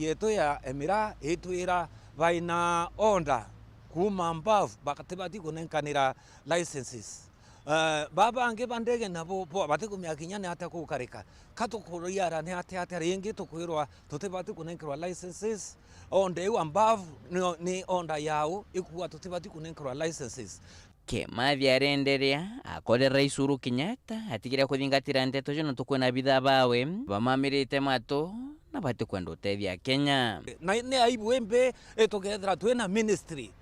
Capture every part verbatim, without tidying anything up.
Yetu ya Emira itwira baina order kuuma above, batibati kunenkanira licenses. Eh, baba bangi ba ndege nabo bo, batikumenya kinya ni atia kukarika. Ka tukuriara ni atia atia ringi tukwirwa tutibati kunenkerwa licenses? Order iu above ni, ni order yau ikuuga tutibati kunenkerwa licenses. Kimathi arenderea akorera Rais Uhuru Kenyatta atigire kuthingatira nteto icio nontu kwina abithaa bawe bamamirite matu na batikwenda utethia Kenya. Na ni aibu imbi itukethira twina ministry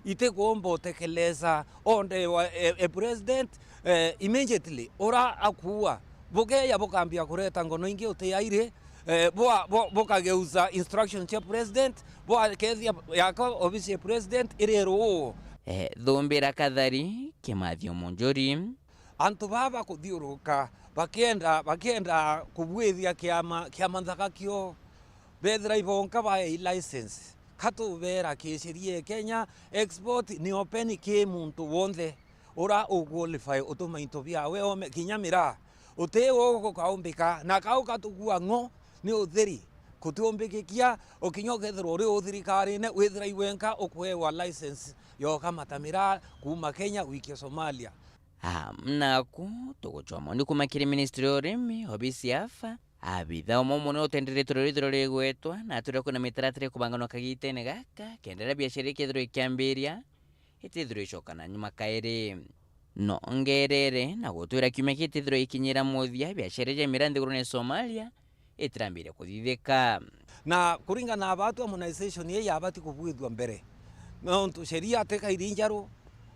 itikumba utekeleza order wa, e, e president, e, immediately ura akuua. Bukeya bukambia kureta ngono ingi utiairi, e, bwa-, bu-, bukageuza instruction cia president, bwakethia yaka obisi ya president iri ruu. E, thumbira kathari Kimathi Munjuri. Antu baa bakuthiuruka bakienda, bakienda kubuithia kiama, kiama nthaka kio, bethira ibonka baei license. Ka tubera ki sheria ya Kenya, export ni open ki muntu wonthe ura u qualify utuma into biawe ome kinya miraa. Uti uu gukaumbika, na kau katukua ng'o ni uthiri. Kutiumbikikia, ukinya ukethirwa uri u thirikarine, withira i wenka ukuewa license ya ukamata miraa kuuma Kenya gwikia Somalia. Am, naku tugucwaa maoni kuuma kiri ministry ya urimi, obisi ya afa, abitha umwe munene utenderetwe rurithiro rigwetwa, na atwire kwina mitaratara ikubanganwa kagitene gaka, kenda riria biashara ikethirwa ikiambiria, itithirwa icoka na nyuma kairi. Nongerere na gutwira kiumia gitithirwa ikinyira muthia, biashara ja miraa nthigurune ya Somalia itirambiria kuthithika. Na kuringana na batu, harmonization ii yabati kubwithua mbere, nontu sheria tikairi njaru,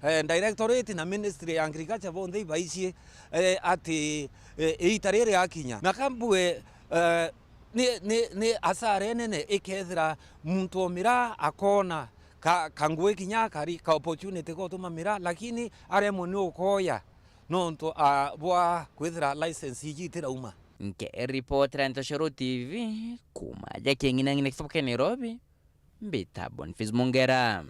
eh, directorate na ministry ya agriculture bonthe ibaicie, eh, ati, eh, iita riri akinya. Na kambue, eh, ni, ni, ni asara nene ikethira muntu o miraa akona ka, ka ngui kinya kari ka opportunity gotuma miraa, lakini aremwe ni ukoya nontu, ah, bwa kwithira license iji itirauma. Nkiripotera Ntoshoro T V kuuma ja King'inang'ina kisibo kia Nairobi, mbita Boniface Mungera.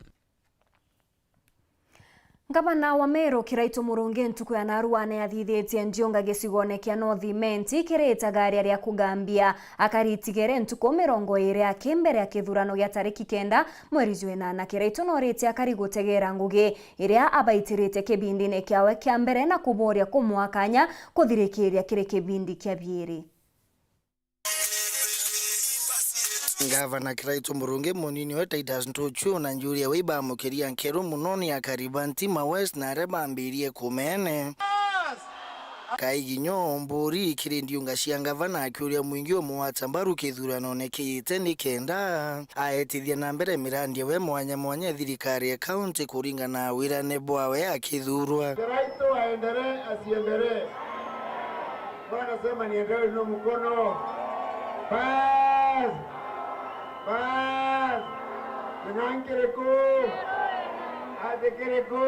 Ngavana wa Meru Kiraitu Murungi ntuku ya narua ni athithitie ndiunga gicigone kia North Imenti kiri itagaria ria kugambia akari itigere ntuku mirongo iiri aki mbere ya kithurano gia tariki kenda mweri jwa inana. Kiraitu noritie akari gutegera ngugi iria abaitirite kibindine kiawe kia mbere na kuboria kumwaa kanya kuthirikiria kiri kibindi kia biiri. Ngavana Kiraitu Murungi, munini we Titus Ntuchu na Julia Wei bamukiria nkero muno ni akari ba Ntima West na aria bambirie kumene. Kaiginyo mburi kiri ndiunga cia ngavana akiuria mwingi umwata mbaru kithuranone kiite ni kenda aetithia na mbere mirandi we mwanya mwanya ya thirikari ya kaunti kuringana na wirane bwawe akithurwa. Kiraitu aendelee, asiendelee? Bwana sema niendelee, inua mkono. Bas! Bas! King'ang'i kiriku? Ati kiriku?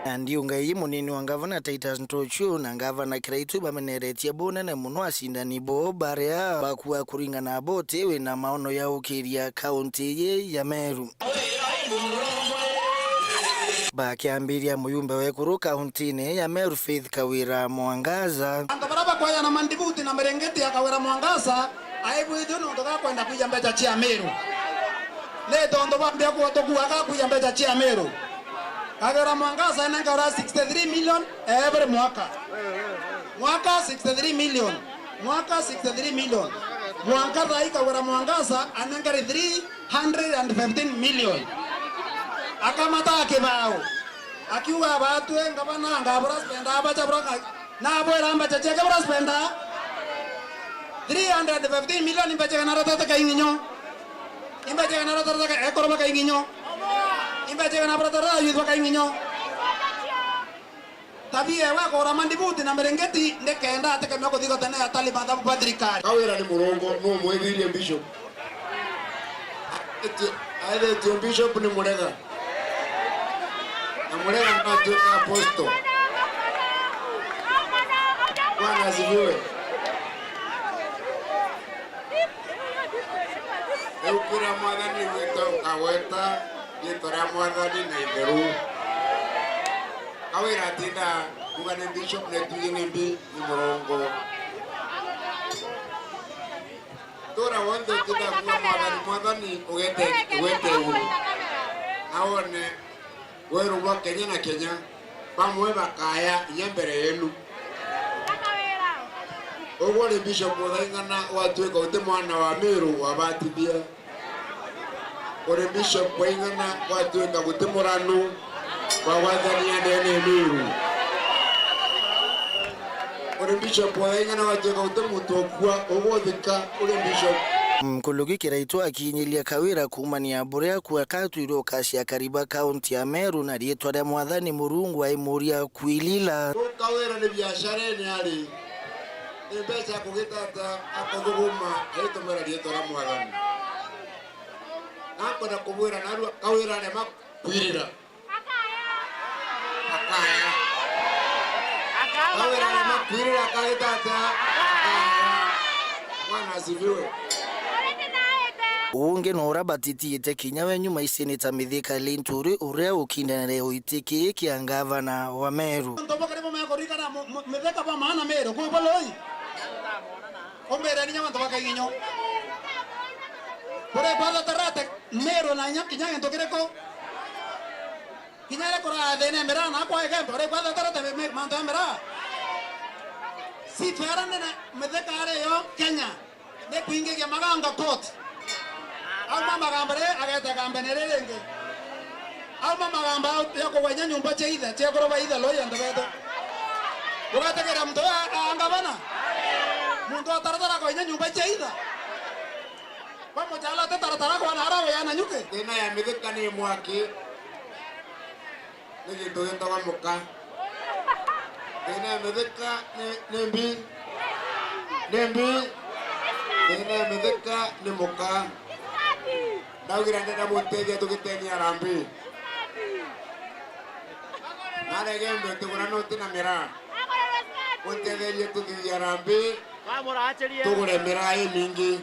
Na ndiunga ii munini wa ngavana Titus Ntuchu na ngavana Kiraitu bameneretie bunene muno acindani bo baria bakua kuringana na boti wina maono ya ukiria kaunti ii ya Meru. Bakiambiria, muyumbe wa ekuru kauntine ya Meru Faith Kawira Mwangaza. Antu baria bakwejana mandibuti na mirengeti ya Kawira Mwangaza, aibwithio nontu gakwenda kwija mbeca cia Meru. Ni tontu bambia kuotokuaga kwija mbeca cia Meru. Kawira Mwangaza enenkaura sixty-three million every mwaka. Mwaka sixty-three million. Mwaka sixty-three million. Mwanka thaa ii Kawira Mwangaza anenkari three hundred and fifteen million. Akamata kibao. Akiuga, "Batwe ngavana ngabura spenda abacha bura ka-, nabwira mbecha chiake bura spenda." Three hundred fifteen million imbecha igana ritatatu ka ing'inyo. Imbecha igana ritatatu ka ekoro baka ing'inyo. Imbecha igana ritatatu youth baka ing'inyo. Tabia ewe kugura mandibuti na mirengeti ni kenda atikemea kuthigotene atali mathabu ba thirikari. Kawira ni murungu, nu mwithirie bishop. Aithitie, aithitie bishop ni murega. Na murega ndatwika apostle. Bwana asifiwe. Riu kira mwathani wita ukagweta riitwa ria mwathani na itheru. Kawira atinda kuga ni bishop na itugi ni mbi ni murungu. Tura wonthe utinda kuuga, "Mwathani, Mwathani," ugete, ugete iguru. Na wone weru bwa Kenya na Kenya, bamwe bakaya inya mbere yenu. Uguo uri Bishop Uthaing'ana, watuika uti mwana wa Miru wabatithia. Uri Bishop Waing'ana, watuika guti muranu wagwathania ndene Miru. Uri Bishop Waing'ana, watuika guti muntu ukua uguthika, uri Bishop. Nkuruki Kiraitu akinyiria Kawira kuumania buria kuo akatwirwe ukasi akariba kaunti ya Meru na riitwa ria Mwathani Murungu aimuria kwilila. Kawira ni biasharene ari, ni mbeca akugita atia akuthuguma aitumira riitwa ria Mwathani? Nakwenda kubwira narua, Kawira arema kwirira. Akaya. Kawira arema kwirira, akagita atia? Akaya. Bwana asifiwe. Ungi no uria batitiite kinya we nyuma icinita Mithika Linturi uria ukindanire giti kii kia ngavana wa Meru. Antu bakari bo mekurikana mu-, mu-, Mithika ba maana Meru, kwi bo loi? Umbire ninya bantu bakainyo. Bure kwa tarate Meru na inya kinya gintu kiriku? Kinya ri kurathina miraa na kwa Igembe, uri kwa tarate me-, mantu ya miraa. Si twera nene Mithika ari yo Kenya. Ni kuingigia maganga court. Auma magamba ri, ageta gambene ri ringi. Auma magamba ya kugwenya nyumba cia ithe, cia kuru ba ithe, loi antu betu. Ugategeera muntu uyu a-, a ngavana? Muntu ataratara kugwenya nyumba cia ithe. Kwa muchala ati taratara kwa na ara we ananyuke. Thina ya Mithika ni mwaki. Ni gintu gitagwa muka. Thina ya Mithika ni, ni mbi. Ni mbi. Thina ya Mithika ni muka. Ndaugire ndenda muteethia tugiteni arambi. Narege mbe tigura nuti na miraa. Untetherie tuthithie arambi. Tugure miraa imingi.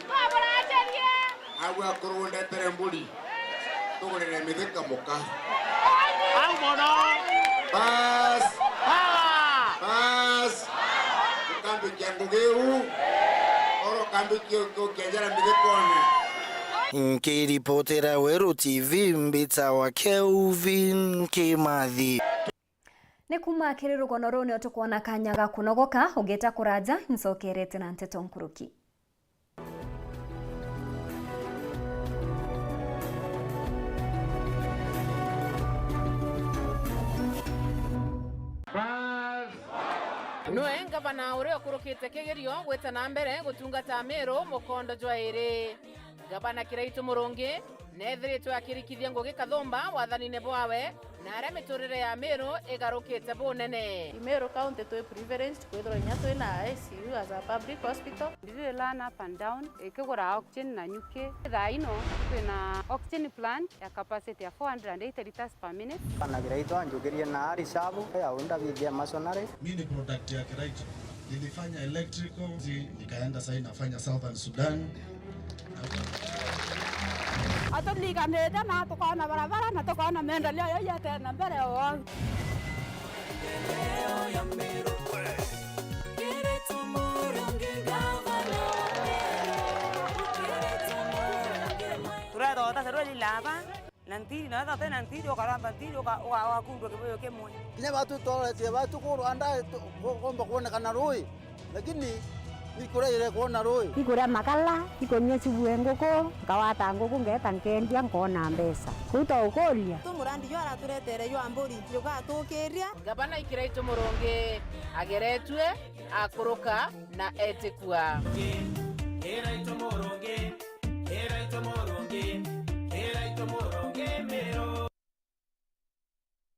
Agwe akuru ndetere mburi. Tugurire Mithika muka. Au mono. Bas. Power. Bas. Ukambikia ngugi iu. Oro kambikia ukienjera Mithikone. Nkiripotera Weru T V, mbitawa Kelvin Kimathi. Ni kuuma kiri rugono ruu nio tukwona kanya ga kunogoka, ugita kuraja, ncokerete na nteto nkuruki. Noe ngavana uria ukurukite kigerio gwita na mbere gutungata Meru mukondo jwa iri. Gavana Kiraitu Murungi neethiritwe akirikithia ngugi kathumba wathanine bwawe, na aria miturire ya Meru igarukite bunene. I Meru County twi privileged kwithirwa inya twina I C U as a public hospital. Ndiri learn up and down, ikigura oxygen na nyuki. Thaa ino twina oxygen plant ya capacity ya four hundred and eighty liters per minute. Kana Kiraitu anjukirie na ari shabu ya unda bithia masonary. Mi ni product ya Kiraitu. Nilifanya electrical, nikaenda sasa nafanya Southern Sudan. Aturiganite na tukona barabara na tukona maendeleo yaiete na mbere o au. Turethota serweli laba. Na ntiri, na wethagwa tena ntiri, ukaramba ntiri, uka-, uka-, ugakundwa kibuyu kimwe. Kinya batu tworetie batu ku Rwanda, tu-, ku-, kumba kwonekana rui, lakini ikuraire kwona rui. Ikuria makala, ikunyua cibue nguku, nkawata nguku, ngeeta nkendia, nkona mbeca. Kuu twaukuria. Tu murandi jwa araturetere jwa mburi, jugatukiria. Ngavana Kiraitu Murungi ageretue, akuruka na etikua. Kiraitu Murungi. Kiraitu Murungi, Kiraitu Murungi Miru.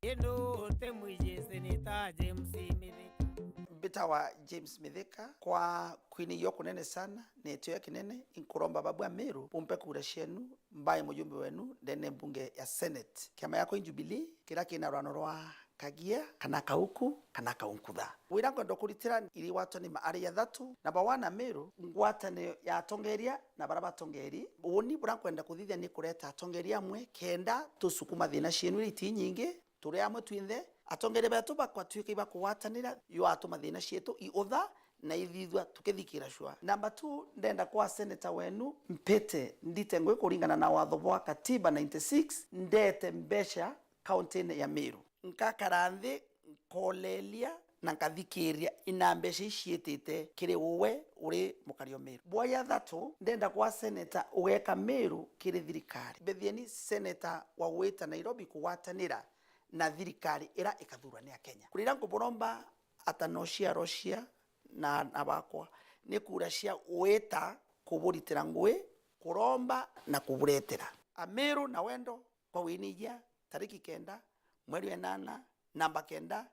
Indu uti mwijisi ni ta James Mithika. Mbitawa James Mithika, kwa kwinigua kunene sana, na itio kinene, inkuromba babu a Miru, bumpe kura cienu, mbae mujumbe wenu, ndene mbunge ya Senate. Kiama giakwa i Jubilee, kiria kina rwano rwa Kagia, kana Kauku, kana Kaunkutha. Wira nkwenda kuritira iri watoni ma ari athatu, na ba wana Miru, ngwataniro ya atongeria na bara batongeri. Uuni bura nkwenda kuthithia ni kureta atongeria amwe kenda tusukuma thina cienu iria iti nyingi, turi amwe twinthe. Atongeria betu bakwatuika ibakugwatanira, yo atuma thina cietu iutha, na ithithua tukithikira cua. Number two, ndenda kwa senator wenu mpite ndite ngugi kuringana na watho bwa katiba ninety-six, ndete mbeca kaunti-ini ya Meru. Nkakara nthi, nkoleria na nkathikiria ina mbeca iciitite kiri uwe uri mukari o Meru. Bwa ya thatu, ndenda kwa senator ugeka Meru kiri thirikari. Mbithieni senator wa gwita Nairobi kugwatanira na thirikari ira ikathurwa ni Akenya. Kurira nkuburomba ata no ciaro cia na aana bakwa, ni kura cia gwita kuburitira ngugi, kuromba na kuburetera. Ameru na wendo kwa winigia tariki kenda mweri wa inana, namba kenda,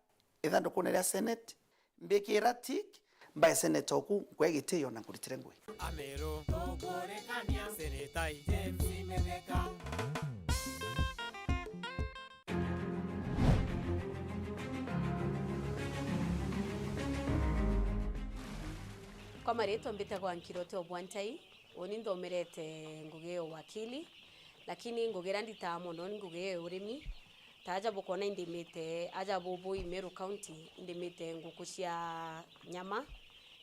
ithandukune ria Senate, mbikira tick, mbae senator oku, nkwe gitio na nkuritire ngugi. Ameru tukurekania senator James Mithika. Kwa maritwa mbitagwa Nkirote Obwantai, uni nthomerete ngugi ya uwakili, lakini ngugi iria nditaa mono ni ngugi ya urimi. Ta aja bukwona indimite, aja bubu i Meru County, indimite nguku cia nyama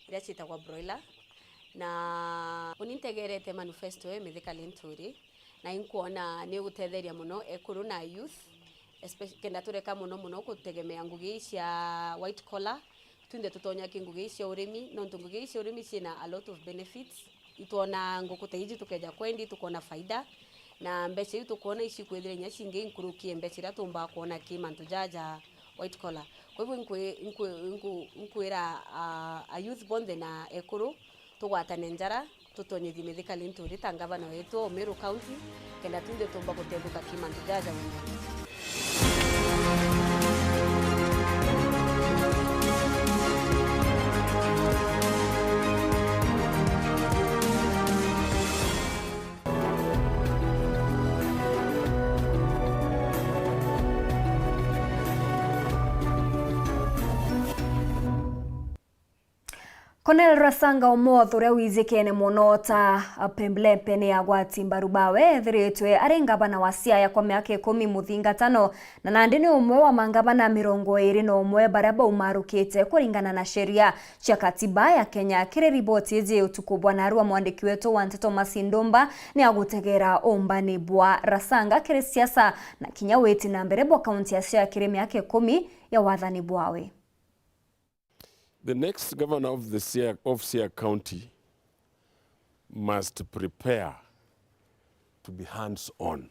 iria ciitagwa broiler, na uni ntegerete manifesto ya Mithika Linturi, na inkwona ni ugutetheria mono ekuru na youth, espe-, kenda tureka mono mono gutegemea ngugi ii cia white collar, twinthe tutonya ki ngugi ii cia urimi, nontu ngugi ii cia urimi ciina a lot of benefits. Itwona nguku ta iji tukeja kwendi, tukona faida, na mbeca iu tukwona ici kwithira inya cingi inkurukie mbeca iria tumbaa kwona ki mantu jaja white collar. Kwa hivyo inkwi-, inkwi-, inku-, inkwira a, a youth bonthe na ekuru, tugwatane njara, tutonyithie Mithika Linturi ta ngavana wetu o Meru County, kenda twinthe tumba gutethuka ki mantu jaja wega. Cornel Rasanga Omoth, uria wijikene mono ta Pembelembe ni agwati mbaru bawe, ethiritwe ari ngavana wa Siaya kwa miaka ikumi muthingatano, na nandi ni umwe wa mangavana mirongo iiri na umwe baria baumarukite kuringana na sheria cia katiba ya Kenya. Kiri riboti iji utuku bwa narua, mwandiki wetu wa nteto Thomas Ndumba ni agutegera umbani bwa Rasanga kiri siasa na kinya witi na mbere bwa kaunti ya Siaya kiri miaka ikumi ya wathani bwawe. The next governor of the Siaya, of Siaya County must prepare to be hands-on.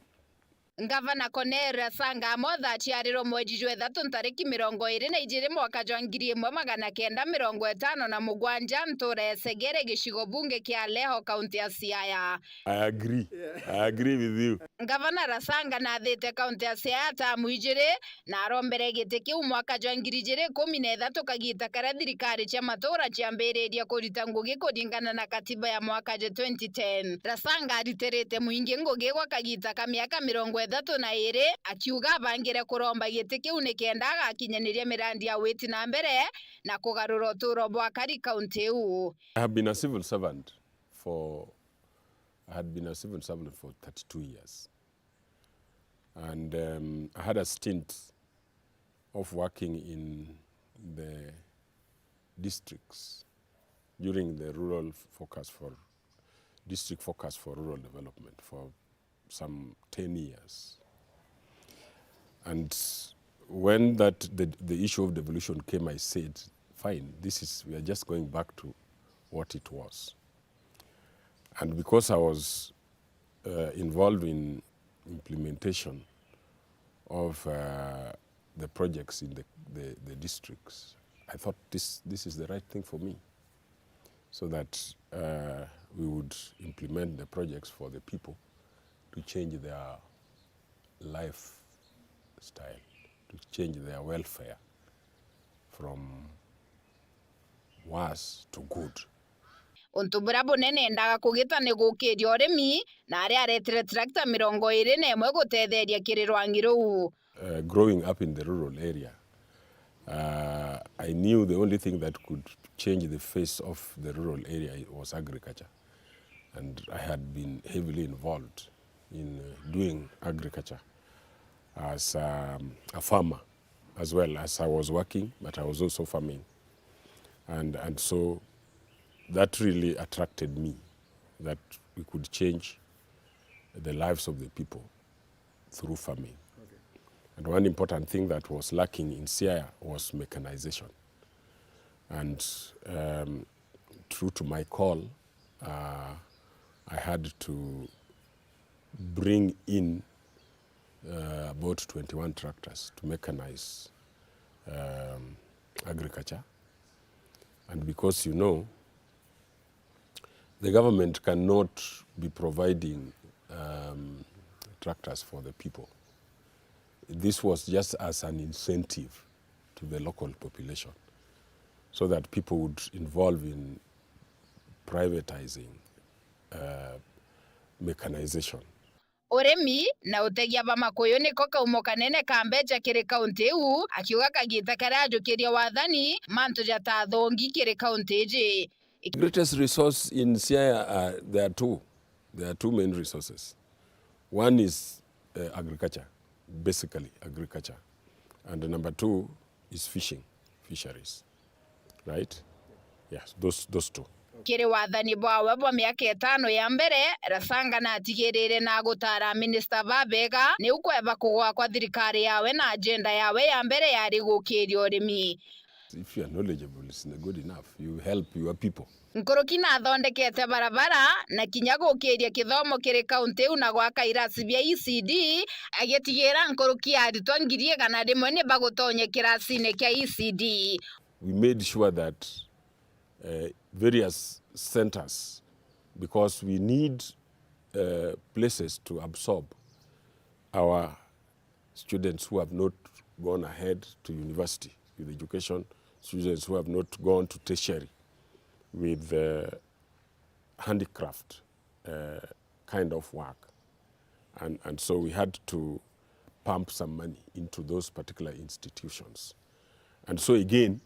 Ngavana Cornel Rasanga Amoth aciarirwe mweri jwa ithatu ntariki mirongo iiri na ijiiri mwaka jwa ngiri imwe magana kenda mirongo itano na mugwanja, ntura ya Segere, gicigo bunge kia Leho, kaunti ya Siaya. I agree. I agree with you. Ngavana Rasanga nathite kaunti ya Siaya tamu ijiri, na arombere giti kiu mwaka jwa ngiri ijiri ikumi na ithatu, kagita karia thirikari cia matura ciambiririe kurita ngugi kuringana na katiba ya mwaka jwa twenty ten. Rasanga aritirite mwingi ngugi gwa kagita ka miaka mirongo ithatu na iiri, akiuga abangire kuromba giti kiu nikenda agakinyaniria mirandi ya witi na mbere na kugarura uturo bwa akari kaunti iu. I have been a civil servant for, I had been a civil servant for thirty-two years. And, um, I had a stint of working in the districts during the rural focus for, district focus for rural development for some ten years. And when that, the, the issue of devolution came, I said, "Fine, this is, we are just going back to what it was." And because I was, uh, involved in implementation of, uh, the projects in the, the, the districts, I thought this, this is the right thing for me, so that, uh, we would implement the projects for the people to change their lifestyle, to change their welfare from worse to good. Untu buria bunene endaga kugita ni gukiria urimi, na aria aretire tractor mirongo iiri na imwe gutetheria kiri rwangi ruu. Uh, growing up in the rural area, uh, I knew the only thing that could change the face of the rural area was agriculture. And I had been heavily involved in, uh, doing agriculture as, um, a farmer, as well as I was working, but I was also farming. And, and so that really attracted me, that we could change the lives of the people through farming. And one important thing that was lacking in Siaya was mechanization. And, um, true to my call, uh, I had to bring in, uh, about twenty-one tractors to mechanize, um, agriculture. And because, you know, the government cannot be providing, um, tractors for the people. This was just as an incentive to the local population so that people would involve in privatizing, uh, mechanization. Urimi na utegia ba makuyu niko kaumo kanene ka mbeca kiri kaunti iu, akiuga kagita karia ajukirie wathani, mantu jatathongi kiri kaunti iji. Greatest resource in Siaya are, there are two. There are two main resources. One is, uh, agriculture, basically agriculture. And number two is fishing, fisheries. Right? Yes, those, those two. Kiri wathani bwawe bwa miaka itano ya mbere, Rasanga natigirire na gutara minista babega niu kweba kugwa kwa thirikari yawe, na agenda yawe ya mbere yari gukiria urimi. If you are knowledgeable, it's good enough. You help your people. Nkuruki nathondekete barabara na kinya gukiria kithomo kiri kaunti iu na gwaka irasi bia E C D, agitigira nkuruki ya aritwa ngiri igana rimwe ni bagutonya kirasine kia E C D. We made sure that, uh, various centers, because we need, uh, places to absorb our students who have not gone ahead to university with education, students who have not gone to tertiary with, uh, handicraft, uh, kind of work. And, and so we had to pump some money into those particular institutions. And so again,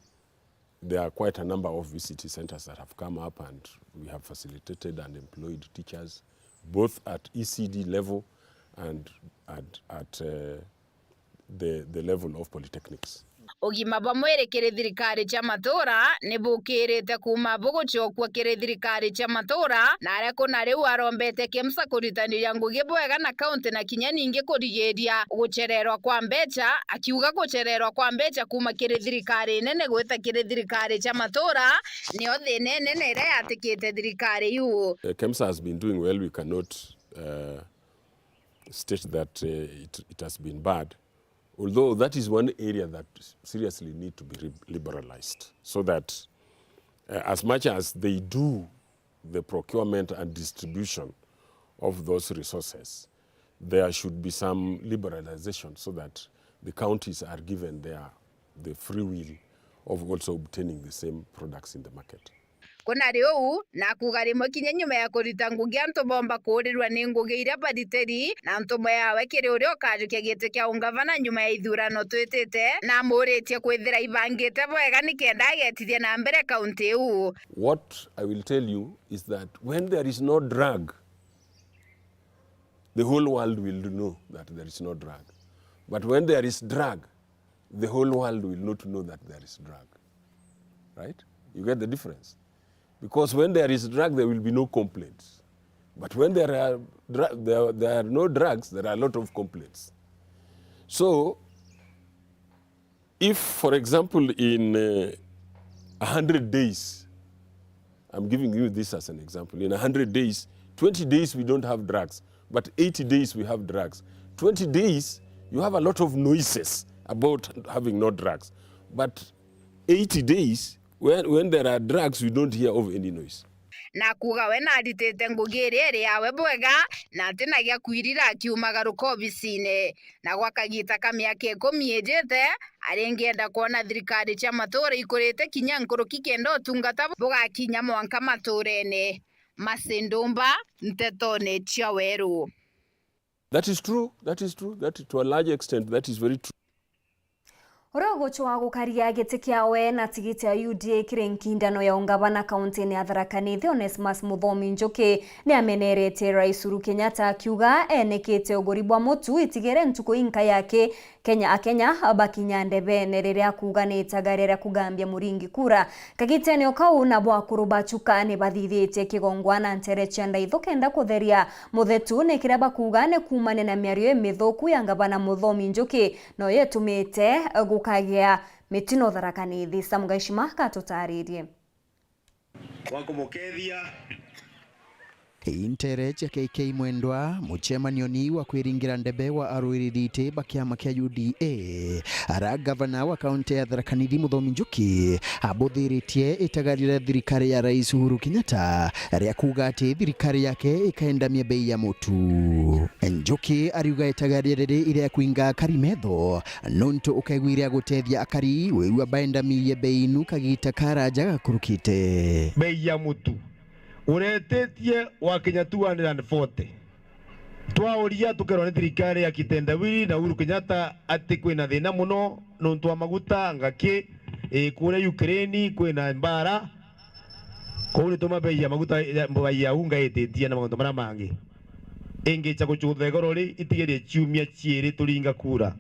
there are quite a number of V C T centers that have come up, and we have facilitated and employed teachers both at E C D level and at, at, uh, the, the level of polytechnics. Ugima bwa mwiri kiri thirikari cia matura ni bukirite kuuma bugucokua kiri thirikari cia matura, na aria kuna riu arombete KEMSA kuritaniria ngugi bwega na kaunti, na kinya ningi kurigiria gucererwa kwa mbeca, akiuga gucererwa kwa mbeca kuuma kiri thirikari nene gwita kiri thirikari cia matura nio thina inene iria yatikite thirikari iu. Uh, KEMSA has been doing well. We cannot, uh, state that, uh, it, it has been bad, although that is one area that seriously need to be re-, liberalized, so that, uh, as much as they do the procurement and distribution of those resources, there should be some liberalization so that the counties are given their, the free will of also obtaining the same products in the market. Kuna riu, na kuuga rimwe kinya nyuma ya kurita ngugi antu bomba kuurirwa ni ngugi iria baritiri, na ntumo yawe kiri uria ukajukia giti kia ungavana nyuma ya ithurano twitite, na amuritie kwithira ibangite bwega nikenda agetithia na mbere kaunti iu. What I will tell you is that when there is no drug, the whole world will know that there is no drug. But when there is drug, the whole world will not know that there is drug. Right? You get the difference? Because when there is drug, there will be no complaints. But when there are dru-, there, there are no drugs, there are a lot of complaints. So, if, for example, in, uh, a hundred days, I'm giving you this as an example. In a hundred days, twenty days we don't have drugs, but eighty days we have drugs. Twenty days, you have a lot of noises about having no drugs. But eighty days, when, when there are drugs, we don't hear of any noise. Na kuuga we naritite ngugi iria iri yawe bwega, na atina gia kwirira akiumagaruka obisine. Na gwa kagita ka miaka ikumi ijite, aringienda kwona thirikari cia matura ikurite kinya nkuruki kenda utungata bugakinya mwanka maturene. Mercy Ndumba, Ntetone cia Weru. That is true, that is true, that to a large extent, that is very true. Uria ugucwa gukaria giti kiawe na tigiti ya U D A kiri nkindano ya ungavana kauntini ya Tharaka Nithi, Onesmus Muthomi Njuki, ni ameneretie Rais Uhuru Kenyatta akiuga enikite uguri bwa mutu itigere ntuku inka yake Kenya, Akenya bakinya ndebene riria akuuga ni itagaria ria kugambia Muringi kura. Kagitene o kau, nabo akuru ba Chuka ni bathithitie kigongwana ntere cia Ndaithu kenda kutheria muthetu, ni kiria bakuuga ni kuumania na miario imithuku ya ngavana Muthomi Njuki, no yetumite gukagia mitino Tharaka Nithi. Sam Gaishima gatutaririe. Wa kumukethia. Intere cia K K Mwendwa, mucemanioni wa kwiringira ndebe wa aruiriri iti ba kiama kia U D A, ara gavana wa kaunti ya Tharaka Nithi Muthomi Njuki abuthiritie itagaria ria thirikari ya Rais Uhuru Kenyatta ria kuuga ati thirikari yake ikaendamia bei ya mutu. Njuki ariuga itagaria riri iria kwinga akari metho, nontu ukaigua iria gutethia akari, wigua baendamirie bei inu kagita karaja gakurukite. Bei ya mutu uretitie wakinya two hundred and forty. Twauria tukerwa ni thirikari ya kitendawili na Uhuru Kenyatta ati kwina thina muno nontu wa maguta, ngaki, ii, kuria Ukraine kwina mbara. Kou nituma bei ya maguta ya, bei ya unga ititie na mauntu maria mangi. Ingi cia gucutha igoro ri, itigerie ciumia ciiri turinga kura.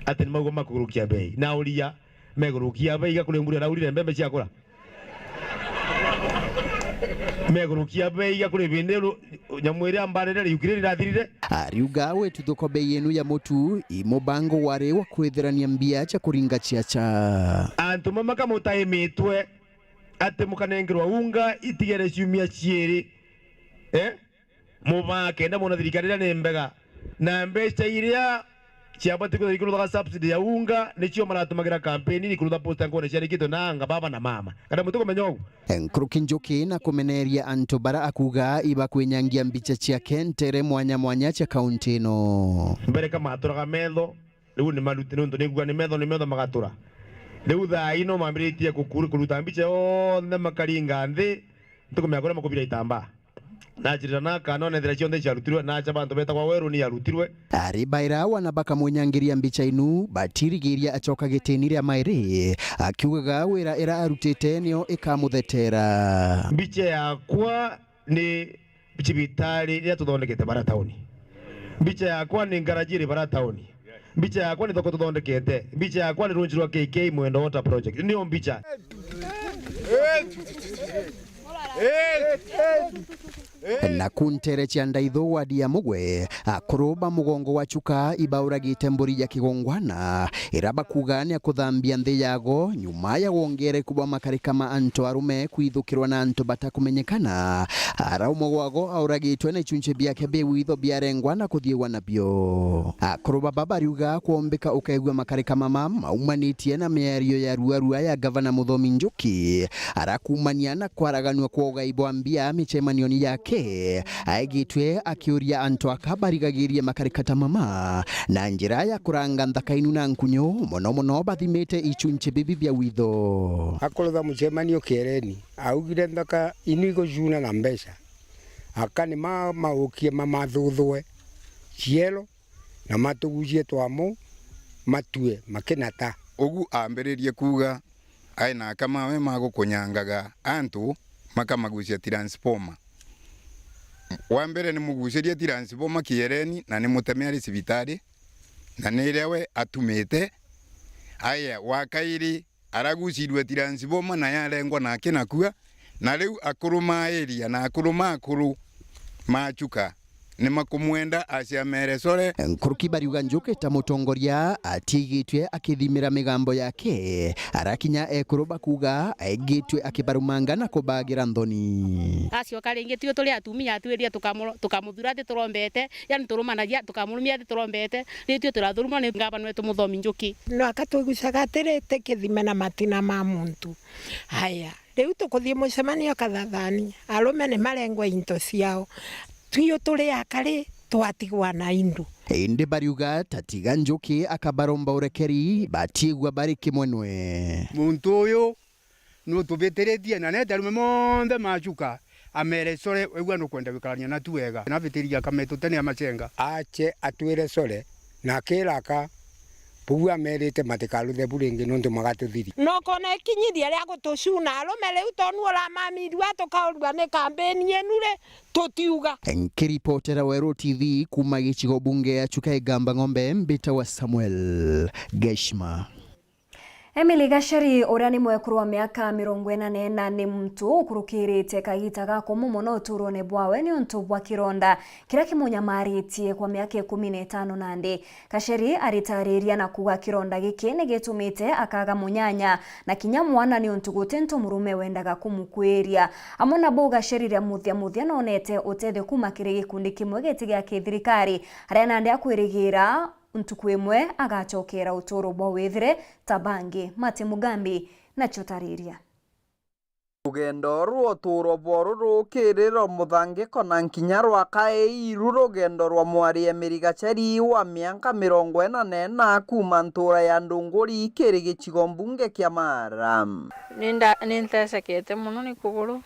Ati ni mauga makugurukia bei. Nauria, megurukia bei iga kuri mbura iraurire mbembe ciakura? Megurukia bei iga kuri bindi ru-, nyamu iria mbarire riukire rirathirire? Ariuga wituthuko bei inu ya mutu, i mubango wari wa kwithirania mbia cia kuringa ciaca. Antu mamwe kamutaimitwe ati mukanengerwa unga itigere ciumia ciiri. Eh? Mubaa kenda mwona thirikari iria ni mbega. Na mbeca iria ciabati kwithirwa ikiruthaga subsidy ya unga, nicio maratumagira kampeni ni kurutha posta nkone ciarikitwe na anga baba na mama. Kana mutikumenya ugu? Nkuruki Njuki na kumeneria antu bara akuga ibakwinyangia mbicha ciake ntere mwanya mwanya cia kaunti ino. Mbere ka maturaga metho, riu ni maruti, nontu nigua ni metho, ni metho magatura. Riu thaa ino mambiritie kukuru-, kuruta mbicha yonthe makaringa nthi, ntukumenya kuria makubira itambaa. Nachirira na kana onethira cionthe ciarutirwe, na acha bantu betagwa weru ni yarutirwe. Ari baira wana bakamwinyangiria mbicha inu, batirigiria acoka gitini ria mairi, akiugaga wira ira arutite nio ikamuthetera. Mbicha yakwa ni cibitari iria tuthondekete bara tauni. Mbicha yakwa ni ngaraji iri bara tauni. Mbicha yakwa ni thoko tuthondekete. Mbicha yakwa ni runji rwa K K Mwendwa Water Project. Nio mbicha. Na ku ntere cia Ndaithu wadi ya Mugwe, akuru ba mugongo wa Chuka ibauragite mburi ya kigongwana, ira bakuga ni ya kuthambia nthi yago, nyuma ya wongereku bwa makarika ma antu arume kwithukirwa na antu batakumenyekana. Ara umwe wago auragitwe na ichunchi biake bi witho biarengwa na kuthiiwa nabio. Akuru baba bariuga kwombika ukaigua makarika mama maumanitie na miario ya ruarua ya gavana Muthomi Njuki, arakumania na kwaraganua kwa ugai bwa mbia micemanioni yake, aigitwe akiuria antu aka barigagirie makarika ta mama na njira ya kuranga nthaka inu na nkunyu, mono mono bathimite ichunchi bibi bia witho. Akurutha mucemanio kiereni, augire nthaka inu igucuna na mbeca, aka ni ma-, maukie mamathuthue cielo na matugucie twamu matue makinata. Ugu ambiririe kuuga, ai na aka mawe ma gukunyangaga antu makamagucia transformer. Wa mbere ni mugucirie transformer kiereni na ni muteme ari cibitari, na ni iria we atumite. Aya, wa kairi, aragucirue transformer na yarengwa na akinakua, na riu akuru ma area na akuru ma akuru ma Chuka ni makumwenda aciamere core. Nkuruki bariuga Njuki ta mutongoria atiigitwe akithimira migambo yake, arakinya ekuru bakuga aigitwe akibarumanga na kubagira nthoni. Acioka ringi, tio turi atumia atwiria tukamu-, tukamuthura thi turombete, yani turumanagia, tukamurumia thi turombete, ri tio turathurumwa ni ngavana wetu Muthomi Njuki. No aka twigucaga atiri, ti kithime na matina ma muntu. Aya, riu tukuthii mucemanio Kathathani, arume ni marengwe into ciao. Twio turi akari, twatigwa na indu. Indi bariuga ta tiga Njuki akabaromba urekeri, batiigua bari kimwenwe. Muntu uyu nutubitiritie, na nete arume monthe ma Chuka, amere core, wigua nukwenda gwikarania natu wega. Nabitiririe akametute ni amacenga. Ache atwire core, na akira aka, Buu amerite matikaruthe bu ringi nontu magatuthiria. Na ukona ikinyithia ria gutucuna arume riu, tonu uramamirua tukaurua ni kambeni inu ri, tutiuga. Nkiripotera Weru T V kuuma gicigo bunge ya Chuka Igamba Ng'ombe, mbitagwa Samuel Geshima. Emily Gacheri, uria ni mwekuru wa miaka mirongo ina na ina, ni muntu ukurukirite kagita gakumu mono uturone bwawe niuntu bwa kironda kiria kimunyamaritie kwa miaka ikumi na itano nandi. Gacheri aritariria na kuuga kironda giki ni gitumite akaga munyanya na kinya mwana niuntu guti ntu murume wendaga kumukwiria. Amwe na bau, Gacheri ria muthia muthia nonete utethio kuuma kiri gikundi kimwe giti gia kithirikari, aria nandi akwirigira ntuku imwe agacokera uturo bwa withire ta bangi. Martin Mugambi nacio tariria. Rugendo rwa uturo bworu rukiriro muthangiko na nkinya rwa kaii iru rugendo rwa mwari Emily Gacheri wa mianka mirongo ina na ina kuuma ntura ya Ndunguri kiri gicigo mbunge kia Mara. Ninda-, nintesekete mono ni kuguru.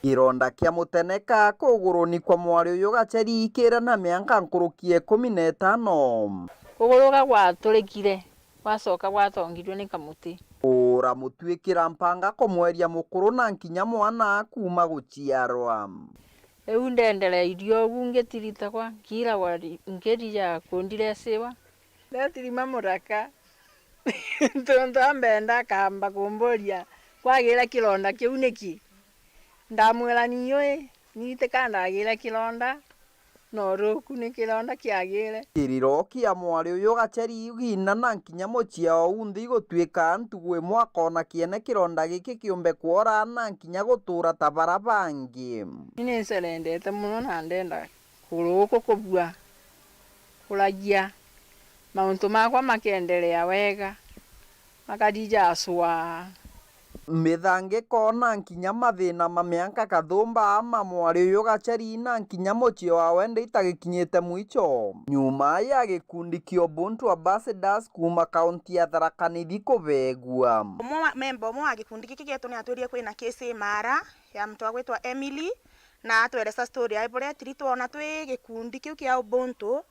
Kironda kia muteneka kuguruni kwa mwari uyu Gacheri kira na mianka nkuruki ya ikumi na itano. Kuguru ga gwaturikire, gwacoka gwatongirue ni kamuti. Uramutwikira mpanga kumweria mukuru na nkinya mwana kuuma guciarwa. Riu ndendereirie ugu ngitiritagwa, nkiragwa ri-, nkirija kundire siwa. Ndetirima muraka. Tontu ambenda akamba kumburia, "Kwagire kironda kiu niki?" Ndamwira, "Ni ui, ni tika ndagire kironda, no ruku ni kironda kiagire." Kiriro kia mwari uyu Gacheri igina na nkinya muciao unthe igutwika ntugu imwe akona kiene kironda giki kiumbe kwora na nkinya gutura ta bara bangi. Ni ninserendete mono na ndenda kuruku kubua. Kuragia, mauntu makwa makeenderea wega, makari jacwaa. Mithangiko na nkinya mathina ma mianka kathumba ma mwari uyu Gacheri na nkinya mucii wawe nditagikinyite mwicho. Nyuma ya gikundi kia Ubuntu Ambassadors kuuma kaunti ya Tharaka Nithi kubegua. Umwe wa, memba umwe wa gikundi giki gietu ni atwirie kwina case Mara ya muntu wa gwitwa Emily, na atweresa story yae buria etiri. Twona twi gikundi kiu kia Ubuntu,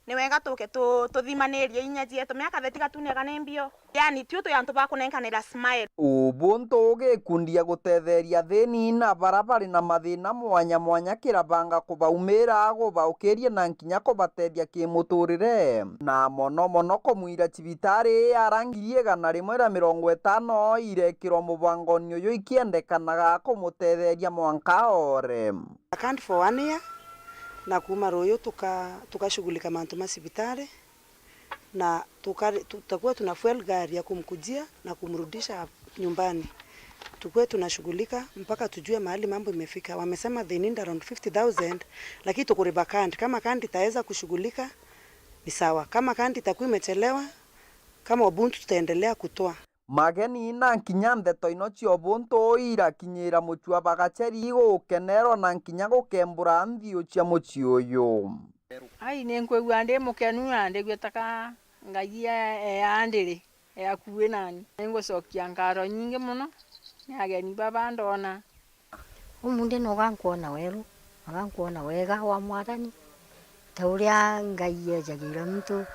ni wega tuke tu-, tuthimanirie inya cietu. Miaka thirty gatunia kana imbio. Yani, tiu twi antu ba kunenkanira smile. Ubuntu gikundi ya gutetheria athini na bara bari na mathina mwanya mwanya kirabanga kubaumira, gubaukiria na nkinya kubatethia kimuturire, na mono mono kumwira cibitari arangirie igana rimwe ria mirongo itano irekirwa mubangoni uyu ikiendekanaga kumutetheria mwanka ore. Account for one year, na kuuma ruyu tuka-, tukashughulika mantu ma cibitari, na tuka-, tutakuwa tuna fuel gari ya kumkujia na kumrudisha nyumbani. Tukuwe tunashughulika mpaka tujue mahali mambo imefika. Wamesema they need around fifty thousand, lakini tuku river card. Kama card itaweza kushughulika, ni sawa. Kama card itakuwa imechelewa, kama Ubuntu tutaendelea kutoa. Mageni na nkinya ndeto ino cia Ubuntu irakinyira mucii wa Gacheri gukenerwa na nkinya gukembura nthiu cia mucii uyu. Ai, ninkwigua ndi mukenu na ndigua ta ka Ngai e-, eandiri, e akui nani. Ningucokia nkatho nyingi mono ni ageni baba ndona. Umunthi no gankwona weru, na gankwona wega wa Mwathani, ta uria Ngai ejagira muntu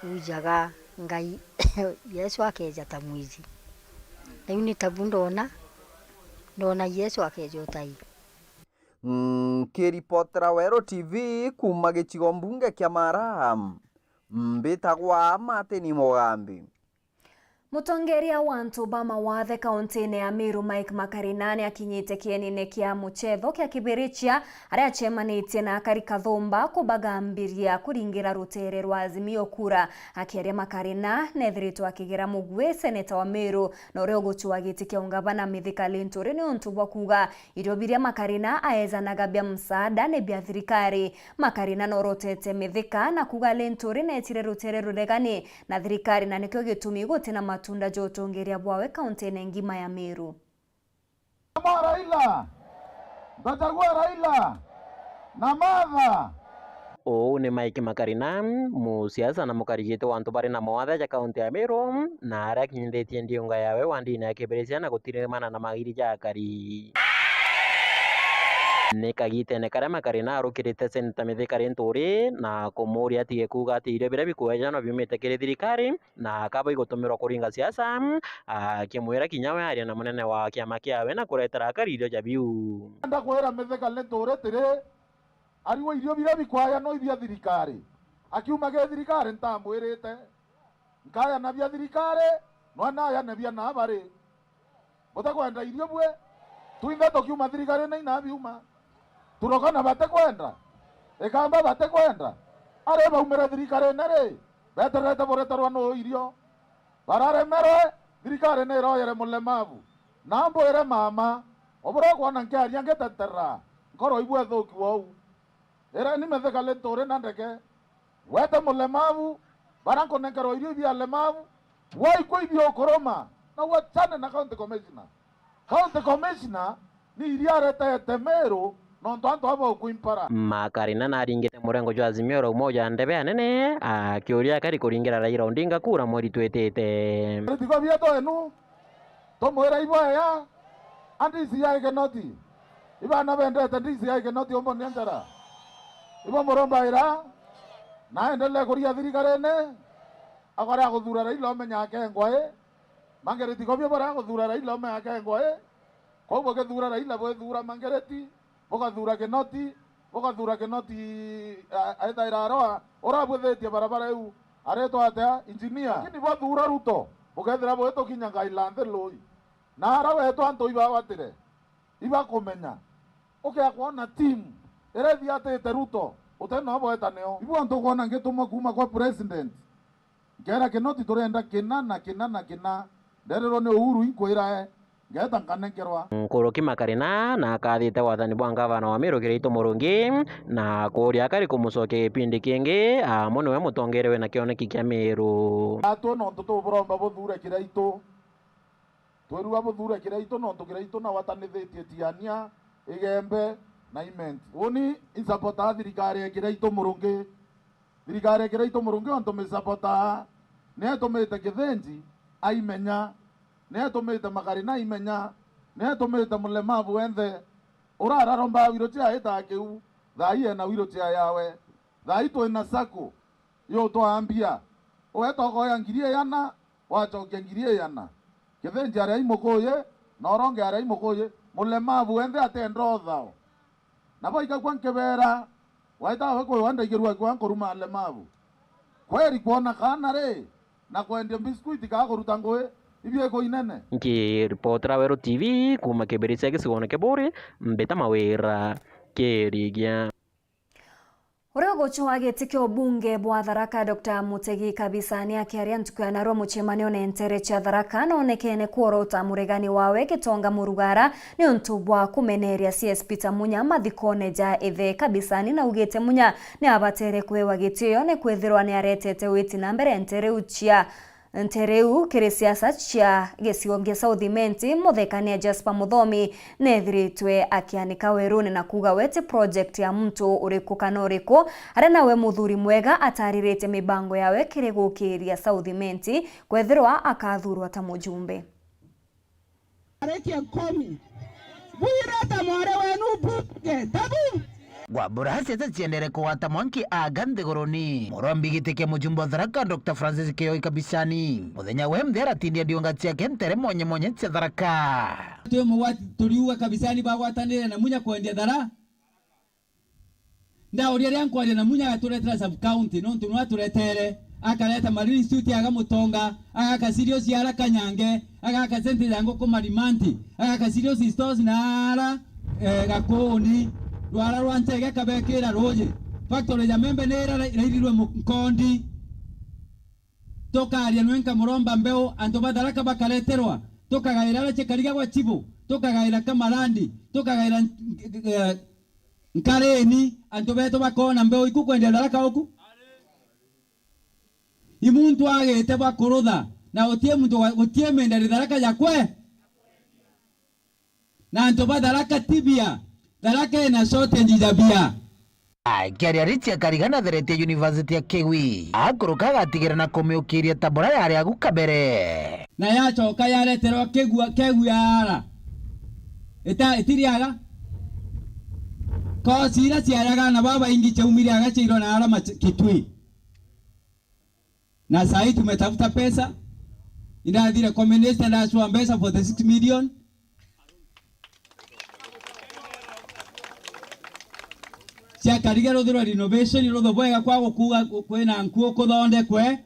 ujaga Ngai, Yesu akeja ta mwici. Riu ni tabu ndona, ndona Yesu akeja utai. Nkiripotera Weru T V kuuma gicigo mbunge kia Mara, mbitagwa Martin Mugambi. Mutongeria wa antu ba mawathe kauntine ya Meru, Mike Makarina, ni akinyite kienine kia muchetho kia Kibirichia, aria acemanitie na akari kathumba kubagambiria kuringira rutere rwa Azimio kura. Akiaria, Makarina nethiritwe akigera mugwi seneta wa Meru na uria ugucua giti kia ungavana Mithika Linturi niuntu bwa kuuga irio biria Makarina aejanaga bia msaada ni bia thirikari. Makarina norotete Mithika na kuuga Linturi netire rutere ruregani na thirikari, na nikio gitumi guti na matunda ja utongeria bwawe kauntine ngima ya Meru. Raila, ntachagua Raila na Martha. Uu ni Mike Makarina, musiasa na mukari giti wa antu bari na mawathe ja kaunti ya Meru, na aria akinyithitie ndiunga yawe wandine ya Kibirichia na gutirimana na magiri ja akari. Ni kagitene karia Makarina arukirite Senator Mithika Linturi na kumuuria atige kuuga ati irio biria bikwejanwa biumite kiri thirikari na akaba igutumirwa kuringa siasa, akimwira kinya we aria na munene wa kiama kiawe na kuretera akari irio ja biu. Ndakwira Mithika Linturi tiri, ariwe irio biria bikwajanwa ibia thirikari. Akiuma gi thirikari ntamwirite. Nkayana bia thirikari, nwa nayane bia na bari. Butakwenda irio bue? Twinthe tukiuma thirikarine ina biuma. Turokana batikwenda. Ikamba batikwenda. Ari baumire thirikarine ri, beterete bureterwa nuu irio. Bararemerwe, thirikari ni iroyere mulemavu. Na mbwire mama, ubura ukwona nkiaria ngiteterera, nkoro ibwe thuki wou. Ira ni Mithika Linturi na ndeke. Wete mulemavu, bara nkunenkerwa irio ibia alemavu, waikwa ibia ukuruma, na uachane na county commissioner. County commissioner ni iria aretete Meru, nontu antu aba ukuimpara. Makarina naringite murengo jwa Azimio la Umoja ndebe anene, akiuria akari kuringira Raila Odinga kura mweri twitite. Bitigo bietu enu, tumwira ibwaya, a D C I Kinoti. Ibana bendete D C I Kinoti umbonia njara. Ibo murombaira, na endelee kuria thirikarine, akore aguthura Raila omenya akengwa i. Mangereti ko bio baria aguthura Raila omenya akengwa i. Kwou bugithura Raila bwithura Mangereti, bugathura Kinoti, bugathura Kinoti, a-, aithaira aroa, urabwithitie barabara iu, aretwa atia? Engineer. Lakini bwathura Ruto, bukethira bwitukinya ngai la nthi lui. Na ara wetu antu ibawatire, ibakumenya. Ukea kwona team iria ithiatite Ruto, uti no bweta nio. Ibu antu ukwona ngitumwa kuuma kwa president, nkeera Kinoti turenda kina na kina na kina, ndererwa ni Uhuru inkwira e, ngeeta nkanenkerwa. Nkuruki Makarina na akathite wathani bwa ngavana wa Meru Kiraitu Murungi na kuuria akari kumucokia gipindi kingi, amu niwe mutongeria wina kioneki kia Meru. Atu nontu tuburomba buthure Kiraitu, twirua buthure Kiraitu nontu Kiraitu nawe atanithitie Tiania, Igembe na Imenti. Uni insapotaa thirikari ya Kiraitu Murungi. Thirikari ya Kiraitu Murungi ontu misapotaa, ni itumite Kithinji aimenya, ni itumite Makarina aimenya, ni itumite mulemavu wenthe urararomba wheelchair aitaa kiu, thaai ena wheelchair yawe. Thaai twina sacco, yutwaa mbia, ugeeta ukoya ngiri igana, wacokia ngiri igana. Kithinji aria imukuyi, na uronge aria imukuyi, mulemavu wenthe atenda uthao. Na baikakua nkibeera, waita we kwiwa ndaigirua kiwa nkuruma alemavu. Kweri kwona kaana ri, na kwendia biscuit kaa kuruta ngui, ibieko inene. Nkiripotera Weru T V kuuma Kibiricia gicigoone kia Buuri, Mbita Mawira, Kirigia. Uria ugucwa giti kia ubunge bwa Tharaka, Doctor Mutegi Kabisa, ni akiaria ntuku ya narua mucemanione ntere cia Tharaka, noonekene kworota muregani wawe Gitonga Murugara niuntu bwa kumeneria C S Peter Munya mathikone ja ithe. Kabisa ni naugite Munya ni abatere kuewa gitio ni kwithirwa ni aretete witi na mbere ntere iu cia Ntere iu kiri siasa cia gicigo gia South Imenti, muthekania Jasper Muthomi neethiritwe akianika werune na kuuga we ti project ya muntu uriku kana uriku, aria nawe muthuri mwega atariritie mibango yawe kiri gukiiria South Imenti kwethirwa akathurwa ta mujumbe. Arekia nkomi. Bwireta mware wenu mbunge. Tabu. Gwambura ciaca ciendere kugwata mwanki aga nthiguruni. Murombi giti kia mujumbe wa Tharaka, Doctor Francis Kiyoi Kabicani, muthenya we mthia aratindia ndiunga ciake ntere mwanya mwanya cia Tharaka. Twi mugwati turiuga Kabicani bagwatanire na Munya kwendia Thara. Ndauria ria nkwaria na Munya agaturetera sub county, nontu nwe aturetere, akareta Marine Institute aga Mutonga, agaka Sirius ara Kanyange, agaka sente ya nguku Marimanti, agaka Sirius stores na ara, eh, Gakuuni, rwara rwa Nchege akabekira ruuji, factory ya membe ni ira irairirwe mu-, Nkondi. Tukaria nwe nkamuromba mbeu, antu ba Tharaka bakareterwa, tukagaira ara Chikariga gwa Chibu, tukagaira Kamarandi, tukagaira, eh, Nkareni, antu betu bakoona mbeu iku kwendia Tharaka uku? I muntu agite bwa kurutha, na gutie muntu wa, gutie mindari Tharaka jakwe. Na antu ba Tharaka ti bia, Tharaka ina shortage ya bia. Akiaria Richie Karigana atheretie University ya Kigwi, akuruka agatigira na kumiukiria ta bura yari agu kabere. Na yacoka yareterwa kigua, kegua yaara. Ita-, itiriaga. Kosi iria ciayaga na babaingi ciaumire aga ciairwa na arama ci-, Kitui. Na saa hii tumetafuta pesa. Indathi recommendation ndacua mbeca forty six million. Cia Kariga ruthirwa renovation, rutho bwega kwa gukuga ku-, kwina nkuo kuthondekwe.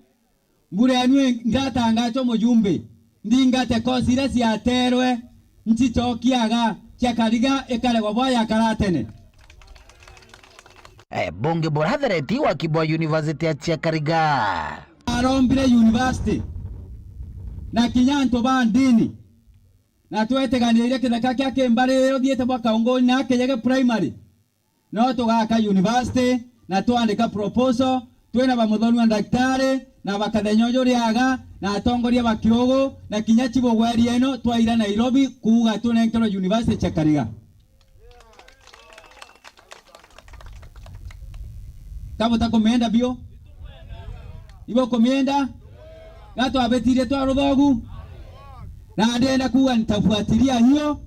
Mbura enu ngatangachwa mujumbe, ndingate kosi iria ciaterwe, ncicokiaga cia Kariga ikaregwa bwa yakara tene. Eh, bunge burathereti waki bwa university ya Chiakariga. Arombire university na kinya antu ba ndini, na twetiganiire kithaka kia Kimbariri uthiite bwa Kaunguni na Kijege Primary. No tugaka university na twandika proposal, twina ba muthoni wa ndagitari na ba Kathenya uju riaga na atongoria ba Kiugu na kinya chibu gweri eno twaira Nairobi kuuga tunenkerwe university cia Kariga. Ka butakumienda biu? Ibukumienda? Ga twabitirie twa ruthogu? Na ndienda kuuga nitafuatilia hiyo,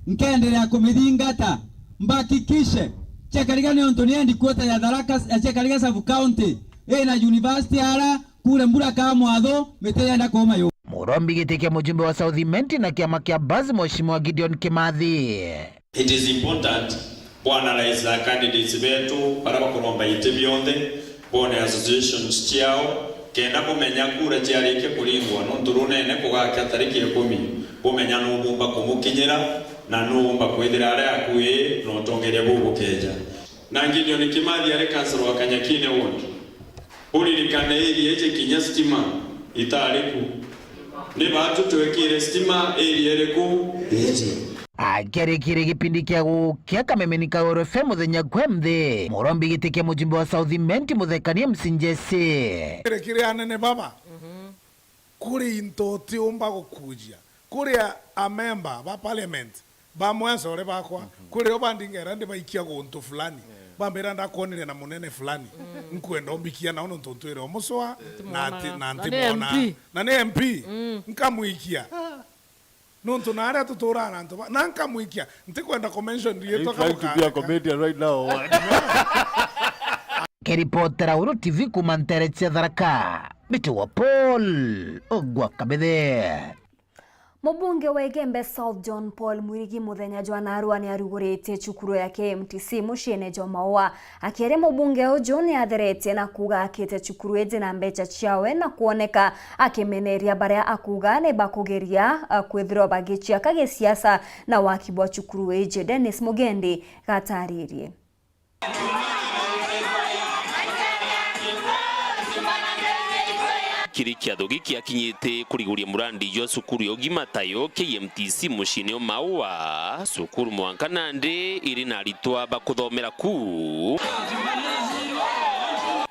nkendelea kumithingata, mbakikishe Chiakariga ni untu ni headquarter ya Tharaka, ya Chiakariga sub county, ina university ara, kure mbura ka mwatho, miti yenda kuuma yu. Murombi giti kia mujumbe wa South Imenti na kiama kia Bus, Mheshimiwa Gideon Kimathi. It is important bwanalyze candidates betu baria bakuromba iti bionthe, bone associations ciao, kenda bumenya kura ciarikia kuringwa, nontu runene kugakia tariki ikumi, bumenya nu bumba kumukinyira na nu umba kwithira ari akui na utongeria buu bukeja. Na Gideon Kimathi ari councillor wa Kanyakine ward. Uririkane area iji kinya stima itari ku. Ni baatu twekire stima area iriku? Iji. Akirikire gipindi kia gukia kamemeni ka Oro F M muthenya kwa mthi, murombi giti kia mujumbe wa South Imenti Muthekania M C Jesse. Kiri kiri anene baba. Kuri into utiumba gukujia. Kuri a, a member ba parliament, bamwe acore bakwa, kuri o bandingera ndibaikia guntu fulani. Bambira ndakwonire na munene fulani. Nkwenda umbikia nao nontu ntwire umucwa, na ati, na ntimwona. Na ni M P. Nkamwikia. Nontu na aria tuturaga na antu ba, na nkamwikia. Ntikwenda kumention riitwa. Are you trying to be a comedian right now or what? Kiripotera Uru T V kuma ntere cia Tharaka, mbitagwa Paul Ogwa Kabithe. Mubunge wa Igembe South John Paul Mwirigi muthenya jwa narua ni aruguritie cukuru ya K M T C muciine jwa Maua. Akiaria mubunge uju ni atheretie na kuuga akite cukuru iji na mbeca ciawe na kwoneka akimeneria baria akuuga ni bakugeria, uh, kwithirwa bagiciaka gisiasa na waki bwa cukuru iji. Dennis Mugendi gataririe. Kiri kiatho giki akinyite kuriguria murandi jwa cukuru ya ugima tayo K M T C muciine o Maua, cukuru mwanka nandi iri na aritwa bakuthomera ku.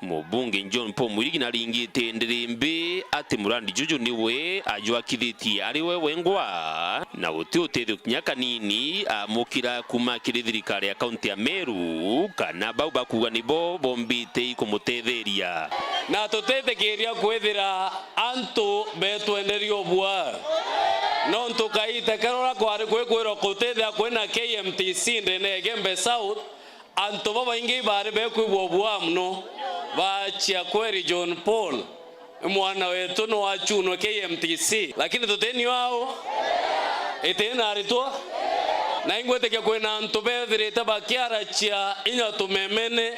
Mubunge John Paul Mwirigi naringite ndirimbi ati murandi juju niwe ajwakithitie ari we wengwa, na guti utethio kinya kanini amukira kuuma kiri thirikari ya kaunti ya Meru, kana bau bakuuga nibo bombite ikumutetheria. Na tutitikiria kwithira antu betwenderia ubua, nontu kaite karia uria kwari kwikwirwa kutithia kwina K M T C ndene ya Igembe South, antu babaingi ibaari bekwigua ubua mono, baachia kweri John Paul, mwana wetu no achunwe K M T C, lakini tutinio au, itina aritwa. Na ingwitikia kwina antu bethirite bakiarachia inya tumemene,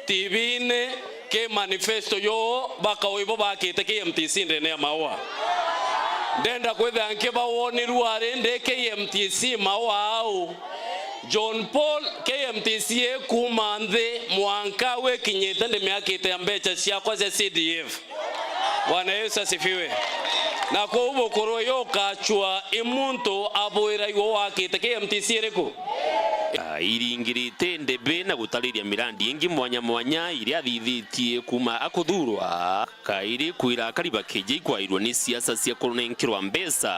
T V-ini, ki manifesto yo, bakauga ibo bakite K M T C ndene ya Maua. Ndenda kwithira nkibawonirua ari ndi K M T C Maua au. John Paul, K M T C ikuuma nthi mwanka wikinyite ndimiakite ya mbeca ciakwa cia C D F. Bwana Yesu asifiwe. Na kuu bukuru uyu ukachua i muntu abwira iwe wakite K M T C iriku? Airingirite ndebe na gutariria mirandi ingi mwanya mwanya iria athithitie kuuma akuthurwa. Kairi kwira akari bakeja ikwairua ni siasa cia kurunenkerwa mbeca,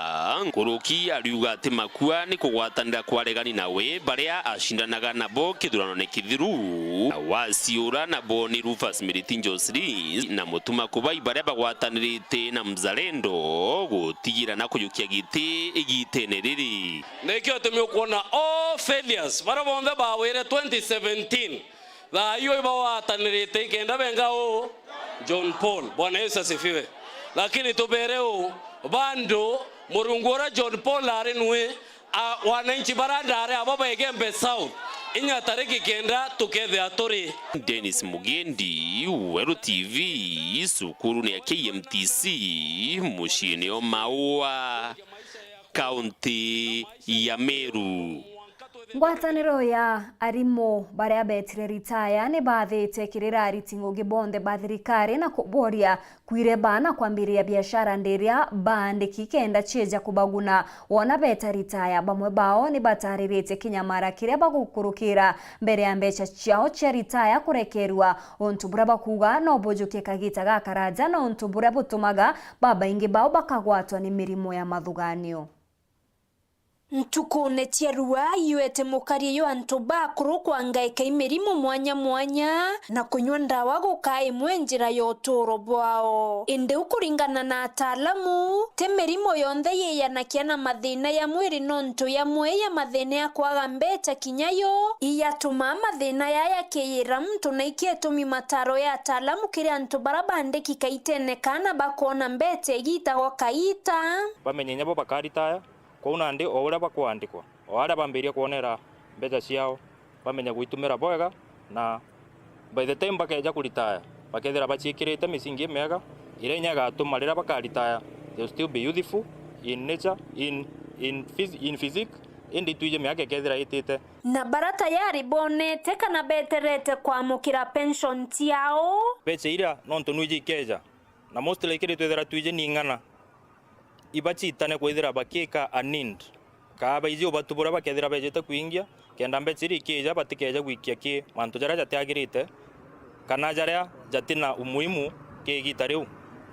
nkuruki ariuga ati makua ni kugwatanira kwa aregani nawe baria acindanaga nabo kithuranone kithiru. Na waciura nabo ni Rufus Miriti Njosiri na Mutuma Kubai baria bagwatanirite na Mzalendo gutigira na kujukia giti igitene riri. Nikio gitumi ukwona all failures baria Bonthe bawire twenty seventeen, thaa iyo ibagwatanirite ikenda benga uu John Paul. Bwana Yesu asifiwe. Lakini tubere uu, bado Murungu uria John Paul ari nui, a, wananchi bara ndare abo ba Igembe South, inya tariki kenda tukethia turi. Dennis Mugendi, Weru T V, cukuru ni ya K M T C, muciini o Maua, kaunti ya Meru. Ngwataniro ya arimu baria betire ritaya ni bathite kirira ariti ngugi bonthe ba thirikari na kuboria kwireba na kwambiriria biashara ndiria baandiki kenda cieja kubaguna. Wona beta ritaya, bamwe bao ni batariritie kinyamara kiria bagukurukira mbere ya mbeca ciao cia ritaya kurekerua, untu buria bakuuga no bujukie kagita gakaraja, na untu buria butumaga babaingi bao bakagwatwa ni mirimo ya mathuganio. Ntukune cia rua, iwete mukari yu antu bakuru kwangaika i mirimo mwanya mwanya na kunywa ndawa gukaa imwe njira ya uturo bwao. Indi u kuringana na ataalamu, ti mirimo yonthe yiyanakia na mathina ya mwiri, nontu yamwe ya mathina ya kwaga mbeca kinya yo iyatumaa mathina yaya yakiyira muntu, na iki itumi mataro ya ataalamu kiri antu bara bandiki kaitene kana bakoona mbeca igitagwa kaita. Bamenye inya bo bakaritaya. Kwou nandi o uria bakwandikwa, o aria bambiria kwonera mbeca ciao, bamenya gwitumira bwega, na by the time bakeja kuritaya, bakethira baciikirite misingi imiega, iria inya igatuma riria bakaritaya, they'll still be youthful in nature, in, in, phys-, in physique, indi itwiji miaka ikethira itite. Na bara tayari bonete kana beterete kwamukira pension ciao. Mbeca iria nontu nwiji ikeja, na mostly kiri twithira twiji ni ing'ana, ibacitane kwithira bakiika a need, kaa baiji ubatu buria bakethira bejite kwingia, kenda mbeca iria ikija batikeja gwikia ki mantu jaria jatiagirite, kana jaria jatina umuhimu ki igita riu.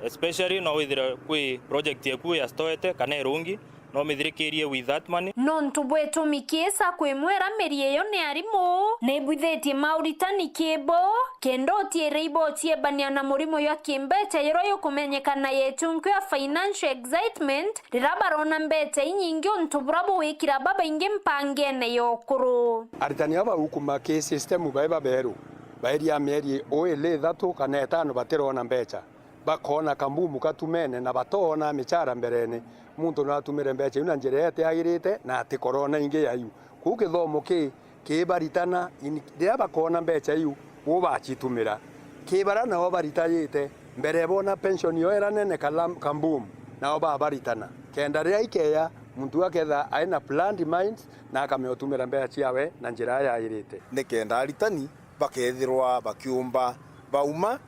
Especially no withire kwi project eku ya stoete kana irungi, no mithirikirie with that money. Nontu bwitumi ki sacco imwe iria miri iyo ni arimu, ni ibwithitie mauritani ki bo, kenda utiire ibo ciebania na murimo jwa kimbeca juria jukumenyekana yechunkwe ya financial excitement, riria barona mbeca inyingi untu buria bugwikira babaingi mpangene ya ukuru. Aritani aba bagukuma ki system bai baberu, bairia mieri uu ili ithatu kana itano batirona mbeca, bakoona kambumu katumene na batoona michara mberene. Muntu no atumire mbeca iu na njira iria itiagirite na atikorona ingi ya iu. Kwou kithomo ki kibaritana in-, riria bakoona mbeca iu, uu bacitumira. Ki baria nao baritayite, mbere boona pension yoo iria nene kalam-, kambumu, nao babaritana. Kenda riria ikeya, muntu aketha aina planned mind na akamenya utumira mbeca ciawe na njira iria yagirite. Ni kenda aritani bakethirwa bakiumba bauma,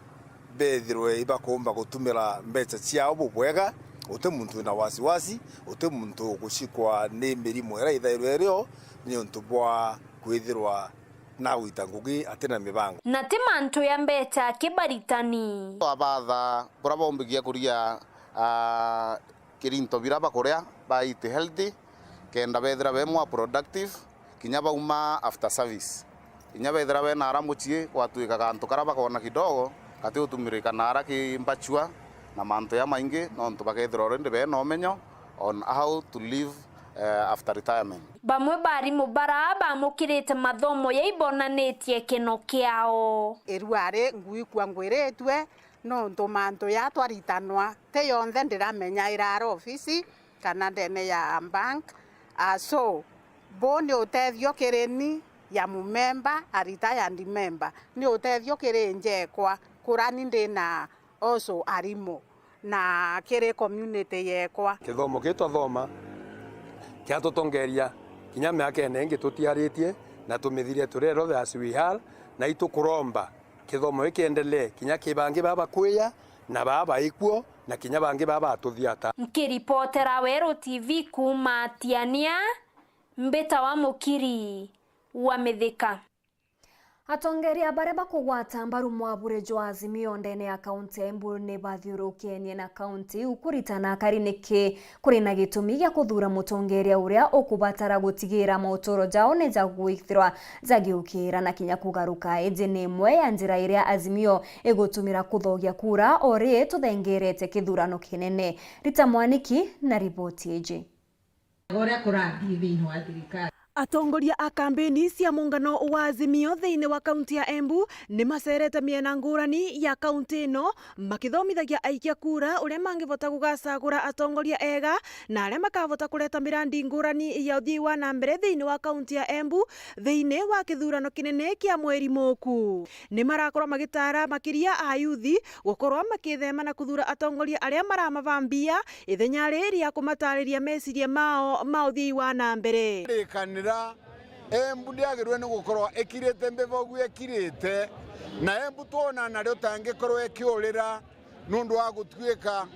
bethirwe ibakumba gutumira mbeca ciao bubwega, uti muntu wina wasiwasi, uti muntu ugucikwa ni mirimo iria ithairwe irio niuntu bwa kwithirwa na gwita ngugi atina mibango. Na ti mantu ya mbeca kibaritani. Twabatha buria baumbigia kuria, ah, kirinto biria bakuria, ba eat healthy, kenda bethira be more productive, kinya bauma after service. Kinya bethira bena ara mucii, gwatuika gantu karia bakoona kidogo, gati utumirika na ara ki mbachua na mantu jamaingi, nontu bakethirwa already bena umenyo on how to live, eh, after retirement. Bamwe ba arimu bara bamukirite mathomo jai bonanitie kino kiao. Iru ari ngui kwa ngwiritue, nontu mantu ja twaritanwa, ti yonthe ndiramenya irara ofisi kana ndene ya bank. Ah, so, buu ni utethio kiri ni ya mumemba, a retired member, ni utethio kiri njekwa, kurani ndina also arimu, na kiri community yekwa. Kithomo kii twathoma kiatutongeria kinya miakene ingi tutiaritie, na tumithiria turi healthy as we are, na itukuromba kithomo giki kiendelee kinya ki bangi baa bakwija na baa baikuo na kinya bangi baa batuthiata. Nkiripotera Weru T V kuuma Tiania, mbitawa Mukiri wa Mithika. Atongeria baria bakugwata mbaru mwabure jwa Azimio ndene ya kaunti ya Embu ni bathiurukenie na kaunti iu kuritana akari niki kuri na gitumi gia kuthuura mutongeria uria ukubatara gutigira mauturo jao ni jagwithirwa jagiukira na kinya kugaruka. Iji ni imwe ya njira iria Azimio igutumira kuthogia kura o ri tuthengerete kithurano kinene. Rita Mwaniki na riboti iji. Uria kurathii thiini wa thirikari. Atongoria a kambeni cia muungano wa Azimio thiini wa kaunti ya Embu ni macerete miena ngurani ya kaunti ino, makithomithagia aikia kura uria mangivota gugacagura atongoria ega na aria makavota kureta mirandi ngurani ya uthii wa na mbere thiini wa kaunti ya Embu thiini wa kithurano kinene kia mweri muku. Ni marakorwa magitaara makiria ayuthi gukorwa makithema na kuthura atongoria aria maramavambia ithenya riri ria kumatariria meciria mao ma uthii wa na mbere. Rikanira, Embu ndiagirwe ni gukorwa ikirite mbivogu ikirite, na Embu twona nario tangikorwa ikiurira nundu wa gutuika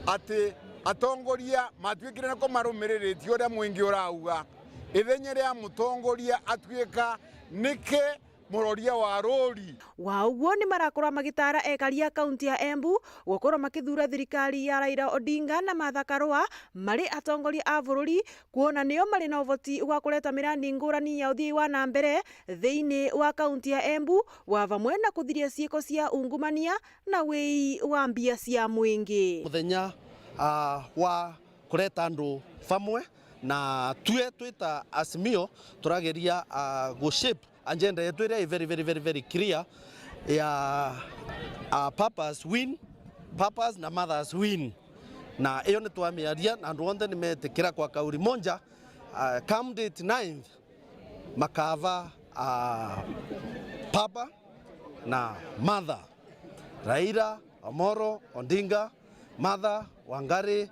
ati atongoria matuikire nako marumiriritie uria mwingi urauga. Ithenya ria mutongoria atuika niki muroria wa rori. Wa uguo, ni marakorwa magitaara ekari a kaunti ya Embu gukorwa makithura thirikari ya Raila Odinga na Martha Karua mari atongoria a bururi, kwona nio mari na uvoti wa kureta mirandi ngurani ya uthii wa na mbere thiini wa kaunti ya Embu, wa vamwe na kuthiria ciiko cia ungumania na wii wa mbia cia mwingi. Muthenya, ah, wa kureta andu vamwe, na tue twita Azimio turageria, ah, gu shape agenda yetu iria i very, very, very, very clear ya, ah, papas win, papas na mothers win, na iyo ni twamiaria na andu onthe ni metikira kwa kauli moja, ah, come date ninth makava, ah, papa na mother, Raila Amolo Odinga, Martha Wangari,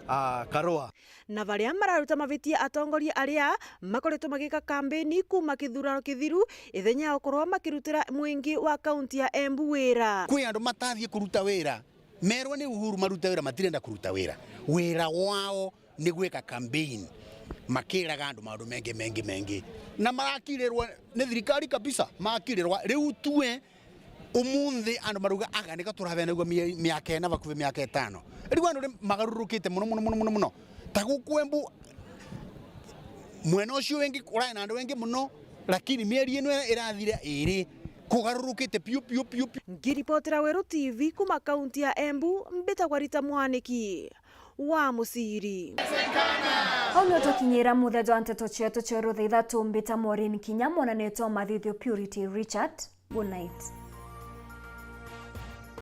ah, Karua. Na baria mararuta mavitia atongoria aria makoretwo magika kambeni kuuma kithurano kithiru, ithenya ya gukorwa makirutira mwingi wa kaunti ya Embu wira. Kwi andu matathie kuruta wira, merwa ni Uhuru marute wira, matirenda kuruta wira. Wira wao ni gwika campaign, makiraga andu maundu mengi, mengi, mengi, na marakirirwa ni thirikari kabisa, makirirwa. Riu tue umunthi andu marauga, "Aga, nika turabenagua mia-, miaka ina, bakuvi miaka itano." Riu andu ni magarurukite muno, muno, muno, muno, muno. Ta guku Embu, mwena ucio wingi, urari na andu engi muno, lakini mieri ino irathira iri, kugarurukite piu, piu, piu, piu. Ngiripotera Weru T V kuuma kaunti ya Embu, mbitagwa Rita Mwaniki wa Muciri. Au nio tukinyira muthia jwa nteto cietu cia rutha ithatu, mbita Maureen Kinya, mwana netu wa Mathithio Purity Richard. Good night.